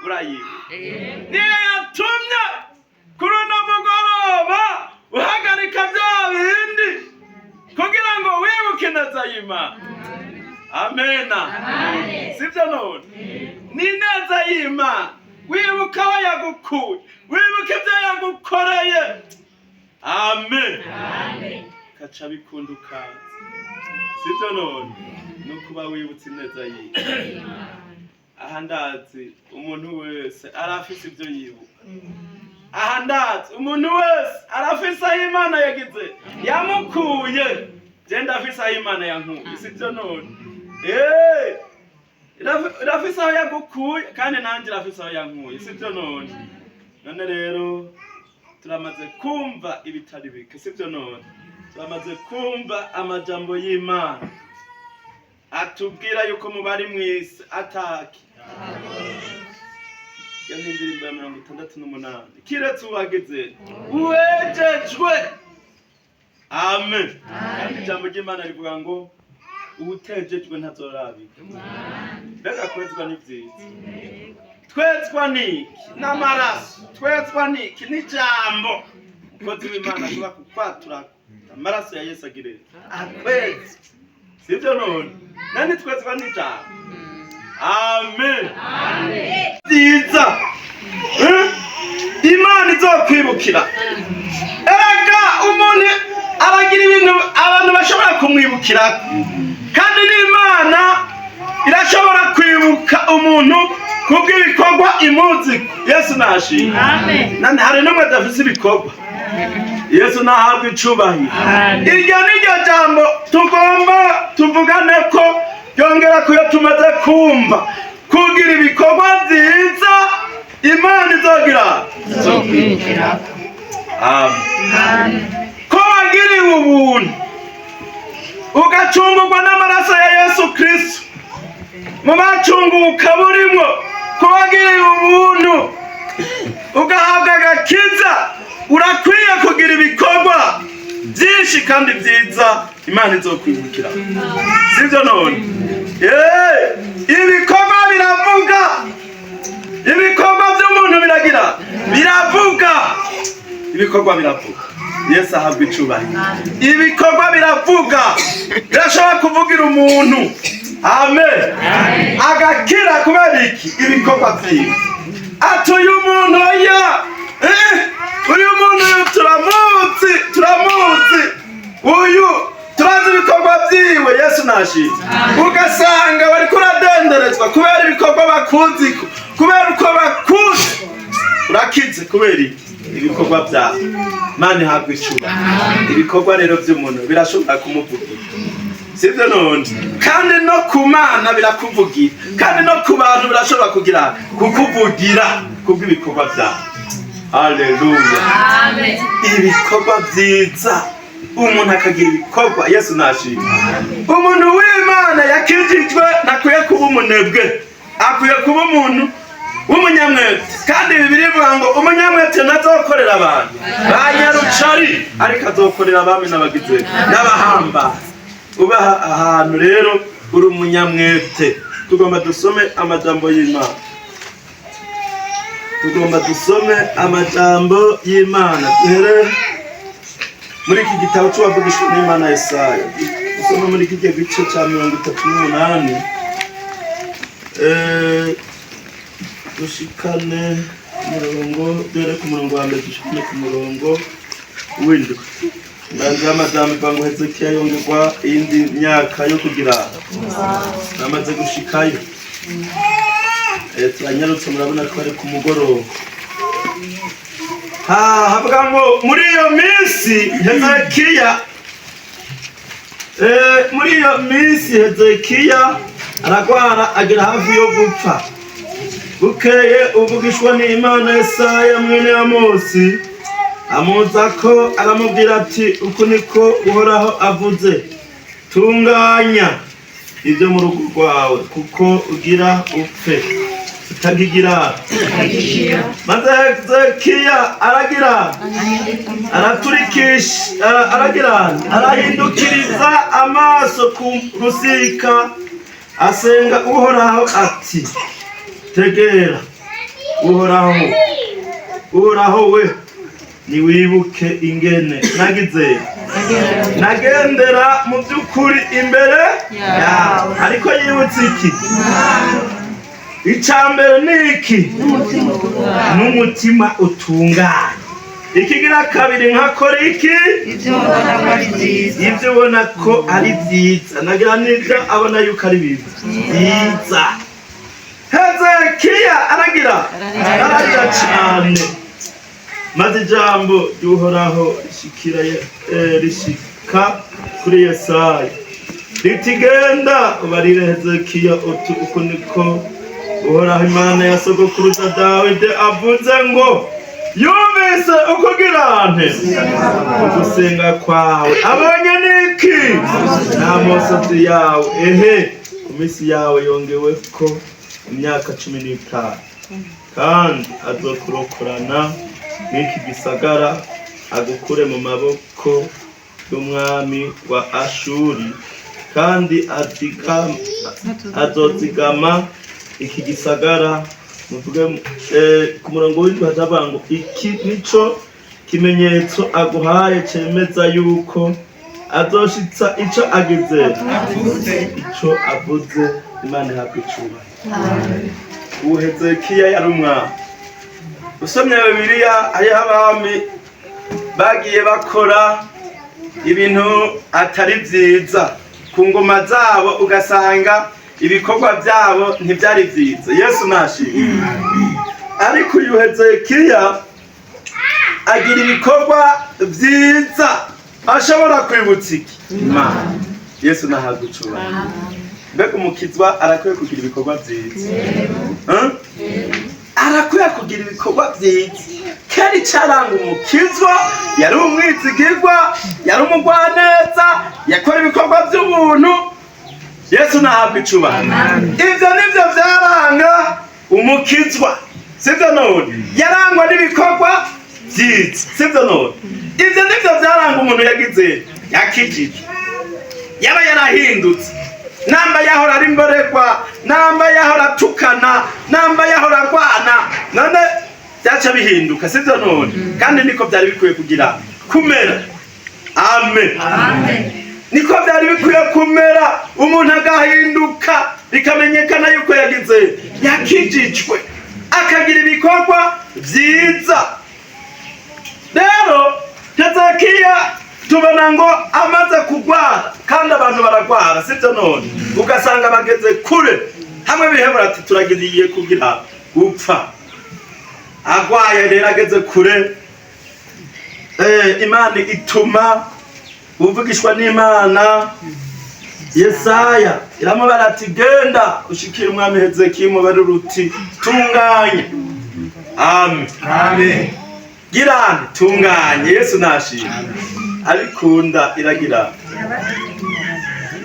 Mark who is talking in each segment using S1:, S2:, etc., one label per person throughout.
S1: Urayibuka? Niyo yatumye kuri uno mugoroba uhagarika bya bindi kugira ngo wibuke ineza y'Imana. Amena. Sibyo none? Ni ineza y'Imana. Wibuka aho yagukuye, wibuka ibyo yagukoreye. Amen. Kaca bikunda ukaza. Sibyo none? No kuba wibutse ineza y'Imana. Aha ndazi umuntu wese arafise ibyo yibuka. Aha ndazi umuntu wese arafise aho Imana yagize yamukuye. Je ndafise aho Imana yankuye. Sibyo none? Irafise aho yagukuye, kandi nanjye irafise aho yankuye. Sibyo none? None rero turamaze kumva ibitari bike. Sibyo none? Turamaze kumva amajambo y'Imana atubwira yuko mu bari mw'isi ataki. Iyo ni indirimbo ya 68, kiretse uwagize uwejejwe. Amen. Kandi ijambo ry'Imana rivuga ngo uwutejejwe ntazorabika. Mbega kwezwa ni vyiza! Twezwa niki? N'amaraso. Twezwa niki? N'ijambo. Umukozi w'Imana ashobora kukwatura amaraso ya Yesu agire akwezi. Sibyo none? Nani twezwa n'ijambo. Amen. Byiza. Eh? Imana izokwibukira. Erega umuntu aragira ibintu abantu bashobora kumwibukira, kandi n'Imana irashobora kwibuka umuntu kubw'ibikorwa imuzi. Yesu nashimwe.
S2: Amen.
S1: Hari n'umwe adafise ibikorwa? Yesu nahabwa icubahiro. Iryo ni ryo jambo tugomba tuvugane ko ryongera kuyo tumaze kumva: kugira ibikorwa byiza Imana izogira. Amen. Ko wagiriwe ubuntu, ugacungurwa n'amaraso ya Yesu Kristo, mu bacunguwe ukaba urimwo. Ko wagiriwe ubuntu, ugahabwa agakiza, urakwiye kugira ibikorwa byinshi kandi byiza Imana izokwibukira. Sibyo none? Ibikorwa biravuga. Ibikorwa by'umuntu biragira biravuga. Ibikorwa biravuga. Yesu ahabwa icubahiro. Ibikorwa biravuga, birashobora kuvugira umuntu. Amen. Agakira kubera iki? Ibikorwa vyiwe. Ati uyu muntu oya, uyu muntu uyu turamuzi, turamuzi uyu, turazi ibikorwa vyiwe. Yesu nashimwe. Ugasanga bariko uradenderezwa kubera ibikorwa bakuzi, kubera uko bakuzi. Urakize kubera iki? Ibikorwa byawe. Mana ihabwa icubahiro. Ibikorwa rero by'umuntu birashobora kumuvugira. Sibyo none? Kandi no ku Mana birakuvugira, kandi no ku bantu birashobora kugira kukuvugira kubw'ibikorwa byawe. Haleluya. Ibikorwa byiza, umuntu akagira ibikorwa. Yesu nashimwe. Umuntu w'Imana yakijijwe ntakwiye kuba umunebwe, akwiye kuba umuntu w'umunyamwete. Kandi Bibiliya ivuga ngo umunyamwete ntazokorera abantu ba nyarucari, ariko azokorera abami n'abagize n'abahambazi. Uba ahantu rero uri umunyamwete. Tugomba dusome amajambo y'Imana. Tugomba dusome amajambo y'Imana. Duhere muri iki gitabo c'uwavugishwa n'Imana Yesaya. Dusome muri iki gice ca 38, dushikane umurongo, duhere ku murongo wa mbere dushikane ku murongo w'indwi. Ndanze y'amajambo ivuga ngo Hezekiya yongerwa iyindi myaka yo kugira. Namaze gushikayo. Turanyarutse, murabona ko ari ku mugoroba. Havuga ngo muri iyo minsi Hezekiya, muri iyo minsi Hezekiya aragwara, agera hafi yo gupfa. Bukeye uvugishwa n'Imana Yesaya mwene Amosi amuza ko, aramubwira ati: "Uku niko Uhoraho avuze: Tunganya ibyo mu rugo rwawe, kuko ugira upfe utagigira." Maze Hezekiya aragira araturikisha, aragira arahindukiriza amaso ku rusika, asenga Uhoraho ati: Tegera, Uhoraho, Uhoraho we, niwibuke ingene nagize nagendera mu by'ukuri imbere yawe. Ariko yibutse iki? Icya mbere ni iki? N'umutima utunganye. Ikigira kabiri, nkakora iki?
S2: Ibyo ubona ko ari byiza.
S1: Ibyo ubona ko ari byiza. Nagira n'ibyo abona yuko ari byiza. Hezekiya aragira ararira cyane, maze ijambo ry'Uhoraho rishikira rishika kuri Yesaya riti: "Genda ubarire Hezekiya uti: Uku niko Uhoraho Imana ya sogokuruza Dawidi avuze ngo: Yumvise ukugira nte? Ugusenga kwawe, abonye niki? N'amosozi yawe. Ehe, ku minsi yawe yongeweko imyaka 15, kandi azokurokorana n'iki gisagara, agukure mu maboko y'umwami wa Ashuri, kandi azozigama iki gisagara." Muvuge ku murongo w'indwi hacavuga ngo: "Iki nico kimenyetso aguhaye cemeza yuko azoshitsa ico agize, ico avuze." Imana ihabwa icubahiro. Ubu Hezekiya yari umwami. Usomye Bibiliya, hariho abami bagiye bakora ibintu atari vyiza ku ngoma zabo, ugasanga ibikorwa byabo ntibyari vyiza. Yesu nashimwe. Ariko uyu Hezekiya agira ibikorwa vyiza ashobora kwibutsa iki? Imana. Yesu nahabwa icubahiro. Mbega umukizwa arakwiye kugira ibikorwa vyiza? Huh? Arakwiye kugira ibikorwa vyiza. Kera icaranga umukizwa yari umwizigirwa, yari umugwaneza, yakora ibikorwa vy'ubuntu. Yesu nahabwa icubahiro. Ivyo nivyo vyaranga umukizwa, sivyo none? Yarangwa n'ibikorwa vyiza, sivyo none? Ivyo nivyo vyaranga umuntu yagize yakijijwe, yaba yarahindutse. Namba yahora ari imborerwa, namba yahora atukana, namba yahora agwana, none byaca bihinduka, sivyo none? Kandi niko byari bikwiye kugira kumera. Amen. Niko byari bikwiye kumera, umuntu agahinduka bikamenyekana yuko yagize yakijijwe, akagira ibikorwa vyiza. Rero Hezekiya tubona ngo amaze kugwara, kandi abantu baragwara, sibyo none? Ugasanga bageze kure, hamwe bihebura ati: "Turagiriye kugira gupfa." Agwaye rero ageze kure, Imana ituma uvugishwa n'Imana Yesaya, iramubara ati: "Genda ushikire umwami Hezekiya, umubarire uti: Tunganye." Amen.
S3: Amen.
S1: Girane, tunganye. Yesu nashimwe. Abikunda iragira.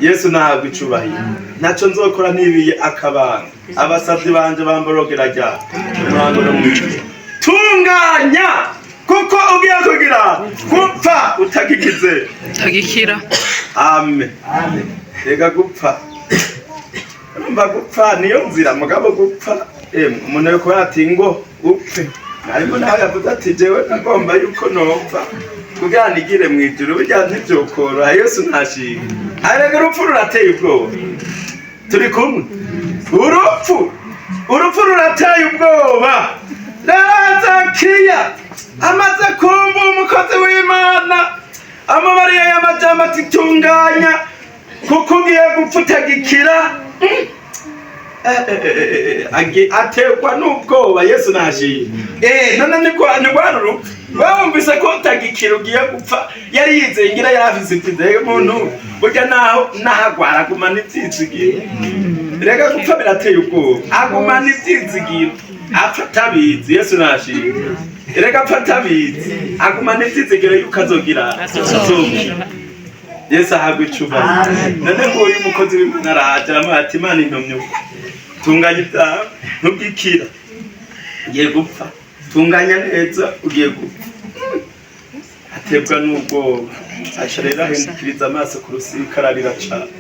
S1: Yesu nahabwa icubahiro. Ntaco nzokora nibiye akabanga, abasavyi banje bamborogera rya umurango no mwijoro. Tunganya, kuko ugiye kugira gupfa utagikize.
S4: Utagikira.
S1: Amen. Rega gupfa, urumva gupfa niyo nzira, mugabo gupfa, emwe, umuntu yo kuba ati ngo upfe, ariko nawe yavuze ati: "Jewe nagomba yuko nopfa kugira nigire mu ijuru." Burya ntivyokoroha. Yesu ntashimwe. Arega urupfu rurateye ubwoba. Turi kumwe? Urupfu, urupfu rurateye ubwoba. Rero Hezekiya amaze kumva umukozi w'Imana amubariye y'amajambo ati: "Tunganya kuko ugiye gupfa utagikira," aterwa n'ubwoba. Yesu nashimye. None niko ni urupfu wumvise ko utagikira, ugiye gupfa. Yari yizeye, ngira yari afise ivyizere. Umuntu burya naho nahagwara agumana ivyizigiro. Rega gupfa birateye ubwoba. Agumana ivyizigiro, apfa atabizi. Yesu nashimye. Rega apfa atabizi, agumana ivyizigiro yuko azogira azokira. Yesu ahabwa icubahiro. None nguyu umukozi w'Imana araje, aramuha ati: "Imana intumye uko, tunganya ibyawe, ntugikira, ugiye gupfa, tunganya neza, ugiye gupfa." Atebwa n'ubwoba, aca rero ahindukiriza amaso ku rusika, ararira cane,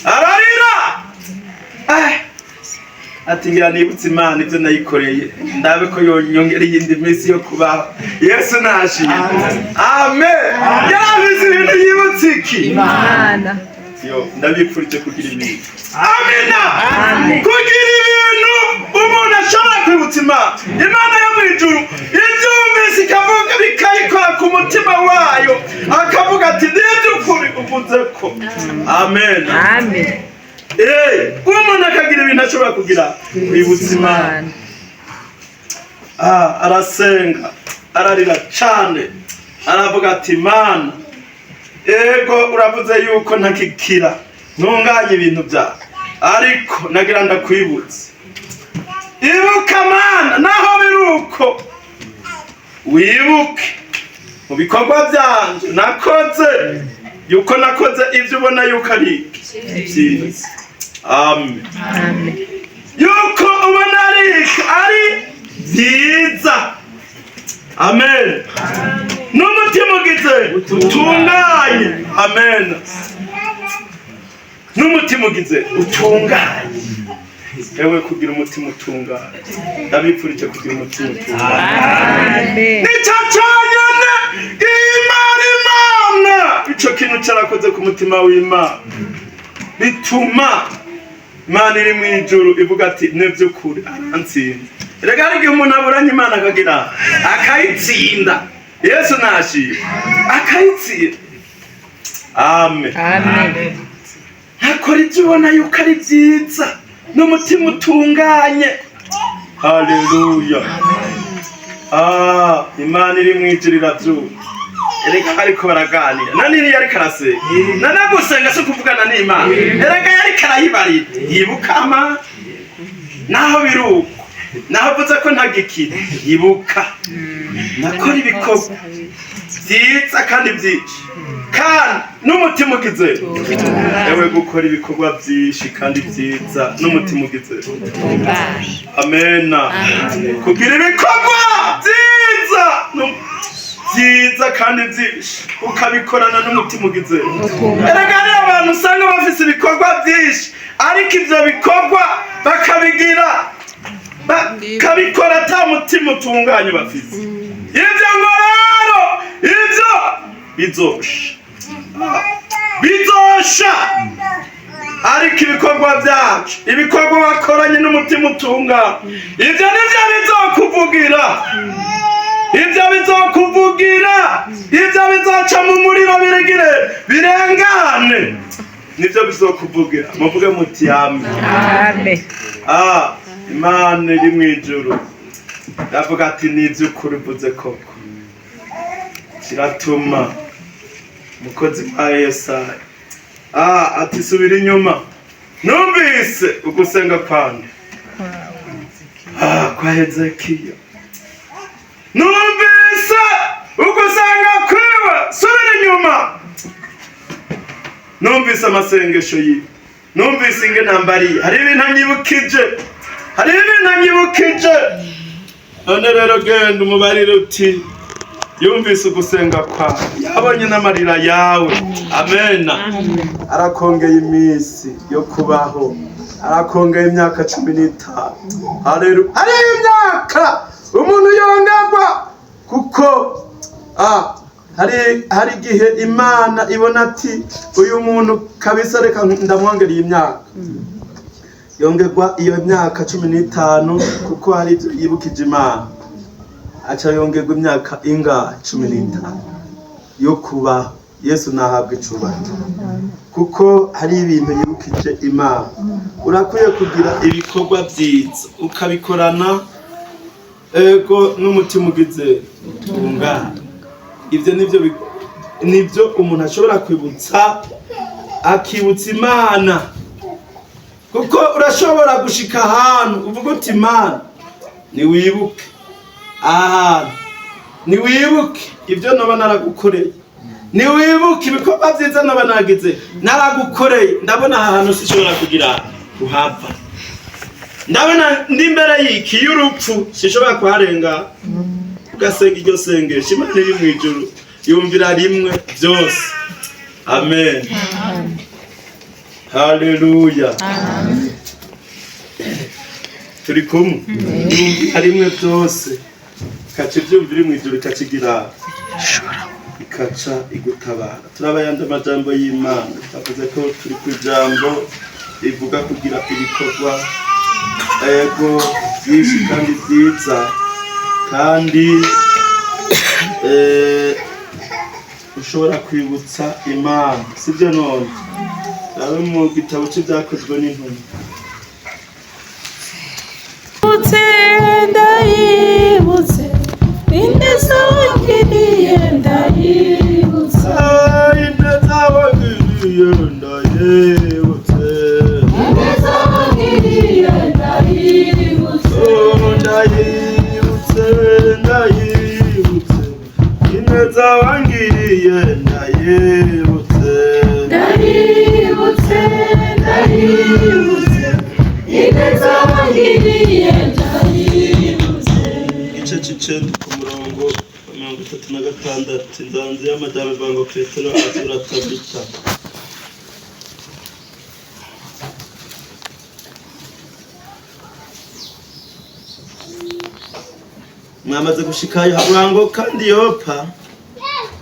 S1: ararira. Ati ngira nibutse Imana ibyo nayikoreye, ndabe ko yonyongera iyindi minsi yo kubaho. Yesu nashimye, amen. Yarabizi ibintu, yibutse iki?
S2: Imana.
S1: Yo, ndabipfurije kugira ibintu, amina, kugira ibintu umuntu ashobora kwibutsa Imana. Imana yo mu ijuru ibyumvise ikavuga, bikayikora ku mutima wayo, akavuga ati: "Niby'ukuri uvuze ko." Amen.
S2: Amen.
S1: Umuntu akagira ibintu ashobora kugira kwibutsa Imana. Arasenga, ararira cane, aravuga ati: "Mana, ego uravuze yuko ntakikira ntunganye ibintu byawe, ariko nagira ndakwibutse. Ibuka Mana, naho biri uko, wibuke mu bikorwa byanje nakoze, yuko nakoze ibyo ubona yuko ari byiza." Amen.
S2: Amen.
S1: Yuko ubona ari byiza, amen, n'umutima ugize utunganye, amen, n'umutima ugize utunganye. Ewe, kugira umutima utunganye, ndabipfurije kugira umutima utunganye.
S2: Amen.
S1: Nicyo cyonyine Imana. Imana, ico kintu cyarakoze ku mutima w'Imana, bituma Imana iri mu ijuru ivuga ati: "Niby'ukuri arantsinda." Rega hari igihe umuntu aburanye Imana akagira akayitsinda. Yesu nashima, akayitsinda, amen.
S2: Amen.
S1: Akora ibyo ubona yuko ari byiza n'umutima utunganye. Haleluya. Imana iri mu ijuru irabyumva. Erega bariko baraganira na nini, yariko arasenga nanagusenga si ukuvugana n'Imana. Erega yariko arayibarira: "Yibuka ama naho biri uko, naho uvuze ko ntagikira, ibuka nakora ibikorwa byiza kandi byinshi kandi n'umutima ugize." Ewe, gukora ibikorwa byinshi kandi byiza n'umutima ugize, amena, kugira ibikorwa byiza byiza kandi byinshi, ukabikorana n'umutima ugize. Erega hariyo abantu usanga bafise ibikorwa byinshi, ariko ivyo bikorwa bakabigira, bakabikora ata mutima utunganye bafise. Ibyo ngo rero ibyo bizosha, bizosha. Ariko ibikorwa byacu, ibikorwa wakoranye n'umutima utunganye, ibyo nibyo bizokuvugira, ibyo bizokuvugira, ibyo bizoca mu muriro birigire birengane, nibyo bizokuvugira. Muvuge muti: "Amen."
S2: Amen.
S1: Imana iri mu ijuru ndavuga ati: "Ni iby'ukuri uvuze koko." Kiratuma umukozi wa Yesaya ati: "Subira inyuma, numvise ugusenga kwanje, kwa Hezekiya, numvise ugusenga kwiwe. Subira inyuma, numvise amasengesho yiwe, numvise ingene ambariye, hari ibintu anyibukije, hari ibintu anyibukije. None rero genda umubarire uti yumvise ugusenga kwawe, yabonye n'amarira yawe." Amena. Arakongeye iminsi yo kubaho, arakongeye imyaka 15. Haleluya. Hari imyaka umuntu yongerwa, kuko hari igihe Imana ibona ati: "Uyu muntu kabisa, reka ndamwongereye imyaka." Yongerwa iyo myaka 15 kuko hari ibyo yibukije Imana, aca yongerwa imyaka inga 15 yo kubaho. Yesu nahabwa icubahiro, kuko hari ibintu yibukije Imana. Urakwiye kugira ibikorwa byiza, ukabikorana ego n'umutima ugize utungane. Ibyo nibyo nibyo umuntu ashobora kwibutsa, akibutsa Imana, kuko urashobora gushika ahantu uvuga uti: "Imana, niwibuke ahantu, niwibuke ibyo noba naragukoreye, niwibuke ibikorwa byiza noba nagize naragukoreye. Ndabona aha hantu sinshobora kugira kuhava, ndabona ndi imbere y'iki y'urupfu, sinshobora kuharenga." Ugasenga iryo sengesho, Imana iri mu ijuru yumvira rimwe byose. Amen, haleluya. Turi kumwe, yumvira rimwe byose, ikaca ibyumvira mu ijuru, ikakigira ikaca igutabara. Turaba yandi amajambo y'Imana. Twavuze ko turi ku ijambo rivuga kugira ibikorwa, ego, byinshi kandi byiza, kandi ushobora kwibutsa Imana, sibyo? None rabe mu gitabo cy'Ibyakozwe n'Intumwa.
S3: Ndayibutse ineza wangiriye, ndayibutse.
S1: Ineza wagiriye ndayibutse.
S3: Ineza wangiriye ndayibutse.
S1: Oh, ndayibutse, ndayibutse ineza wangiriye, ndayibutse.
S3: Ndayibutse, ndayibutse ineza wangiriye, ndayibutse.
S1: Igice c'icenda ku murongo wa 36, inzanzi y'amajyambere ivuga ngo Petero azura Tabita. Mwamaze gushikayo? Havuga ngo kandi Yopa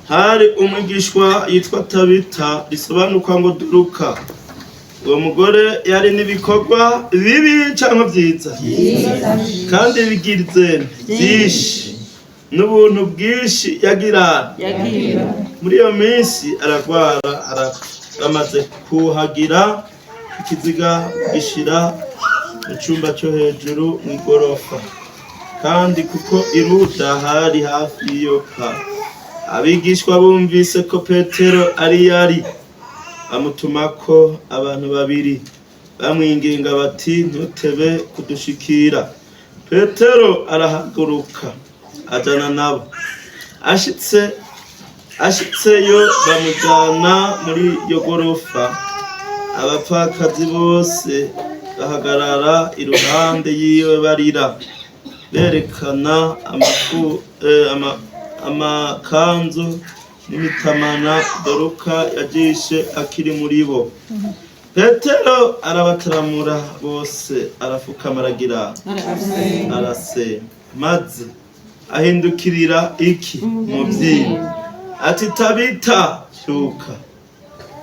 S1: hari umwigishwa yitwa Tabita, risobanuka ngo Duruka. Uwo mugore yari n'ibikorwa bibi cyangwa byiza kandi bigize byinshi n'ubuntu bwinshi yagira. Muri iyo minsi aragwara, arapfa. Bamaze kuhagira ikiziga, gishira mu cyumba cyo hejuru mu igorofa. Kandi kuko iruda hari hafi y'iyopa, abigishwa bumvise ko Petero ari yari, bamutumako abantu babiri bamwinginga bati: "Ntutebe kudushikira." Petero arahaguruka ajana nabo. Ashitseyo bamujyana muri iyo gorofa. Abapfakazi bose bahagarara iruhande yiwe barira, berekana amakanzu n'imitamana Doruka yajishe akiri muri bo. Petero arabataramura bose, arafukama, aragira arasenga, maze ahindukirira iki mubyimba ati: "Tabita, byuka."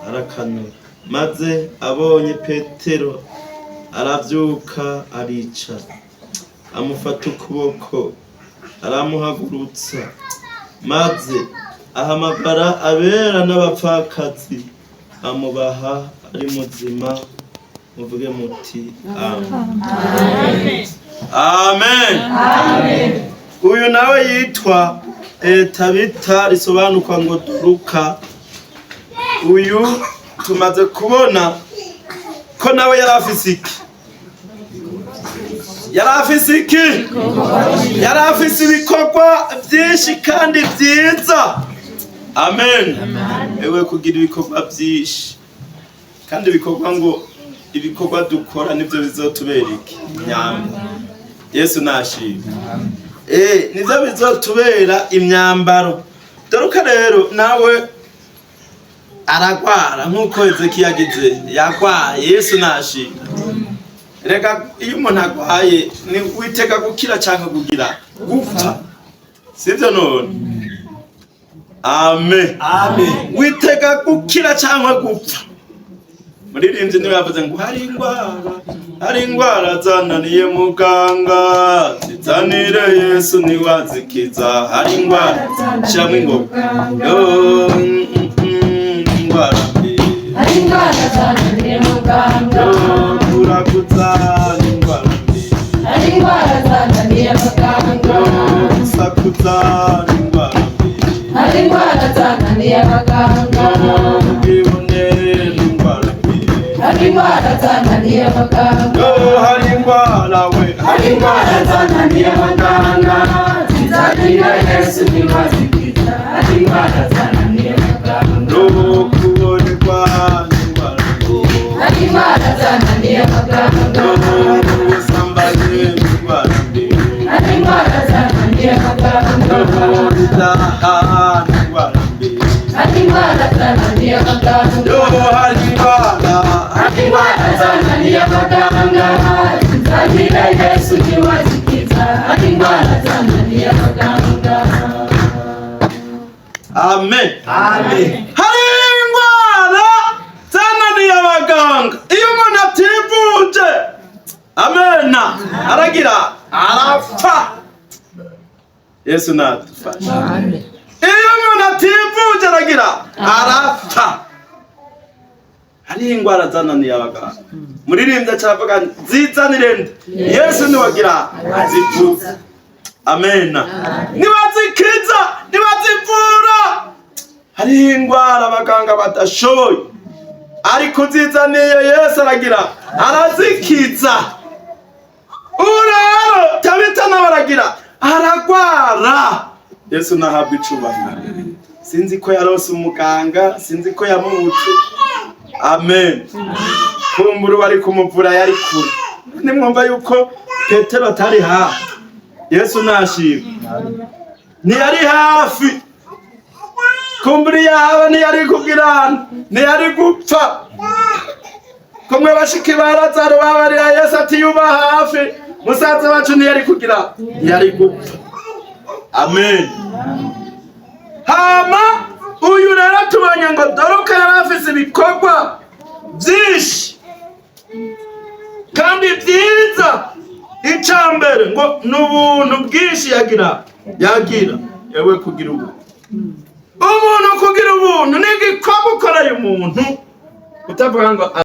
S1: Arakanura, maze abonye Petero arabyuka, aricara. Amufata ukuboko aramuhagurutsa, maze ahamagara abera n'abapfakazi, amubaha ari muzima. Muvuge muti: "Amen, amen." Uyu nawe yitwa Tabita, risobanurwa ngo Duruka. Uyu tumaze kubona ko nawe yari afise iki? Yari afise iki? Yari afise ibikorwa byinshi kandi byiza. Amen. Ewe, kugira ibikorwa byinshi kandi ibikorwa, ngo ibikorwa dukora nibyo bizotubera iki? Imyambaro. Yesu nashimwe. Nibyo bizotubera imyambaro. Doruka rero nawe aragwara nk'uko Hezekiya yagize, yagwaye. Yesu nashimwe. Reka, iyo umuntu agwaye ni witega gukira cyangwa kugira gupfa, sibyo none? Amen, amen. Witega gukira cyangwa gupfa. Muririmbyi niwe yavuze ngo hari indwara, hari indwara zananiye muganga, zizanire Yesu niwazikiza. Hari indwara, shyiramo ingoma yo, indwara mbi.
S3: Hari indwara zananiye muganga.
S1: Yo kuraguza, indwara mbi.
S3: Hari indwara zananiye muganga.
S1: Yo gusakuza, indwara mbi.
S3: Hari indwara zananiye abaganga.
S1: Yo ubwibone, indwara mbi.
S3: Hari indwara zananiye abaganga.
S1: Yo hari indwara we.
S3: Hari indwara zananiye abaganga, zizanira Yesu ntibazikiza. Hari indwara zananiye abaganga.
S1: Yo kubonerwa, indwara mbi.
S3: Hari indwara zananiye abaganga.
S1: Yo ubusambanyi, indwara mbi.
S3: Hari indwara zananiye abaganga.
S1: Yo ibyaha, indwara mbi.
S3: Hari indwara zananiye abaganga.
S1: Yo hari indwara.
S3: Hari indwara zananiye abaganga, zizanira Zizanire Yesu niwazikiza, hari indwara zananiye abaganga.
S1: Amen. Hari indwara zananiye abaganga. Iyo umuntu ativuje, amena, aragira arapfa. Yesu nadufasha. Iyo umuntu ativuje aragira arapfa. Hariho indwara zananiye abaganga. Muririmbyi caravuga zizanire nde? Yesu niwagira azivuza. Amena. Nibazikiza, nibazivura. Hariho indwara abaganga badashoboye, ariko uzizaniye Yesu aragira arazikiza. Ubu rero Tabita nawe aragira aragwara. Yesu nahabwa icubahiro. Sinzi ko yarose umuganga, sinzi ko yamubutse. Amen. Kumbura bari kumuvura yari kure. Nimwumva yuko Petero atari hafi. Yesu nashimwe, ntiyari hafi. Kumbura yaba ntiyari kugirana, ntiyari gupfa. Kumwe bashiki ba Lazaro babarira Yesu ati yuba hafi musaza wacu, ntiyari kugira, ntiyari gupfa. Amen. Hama uyu rero tubonye ngo Doruka yari afise ibikorwa byinshi kandi byiza. Icambere ngo ni ubuntu bwinshi yagira. Yewe, kugira ubuntu, umuntu kugira ubuntu ni igikorwa ukoreye umuntu utavuga ngo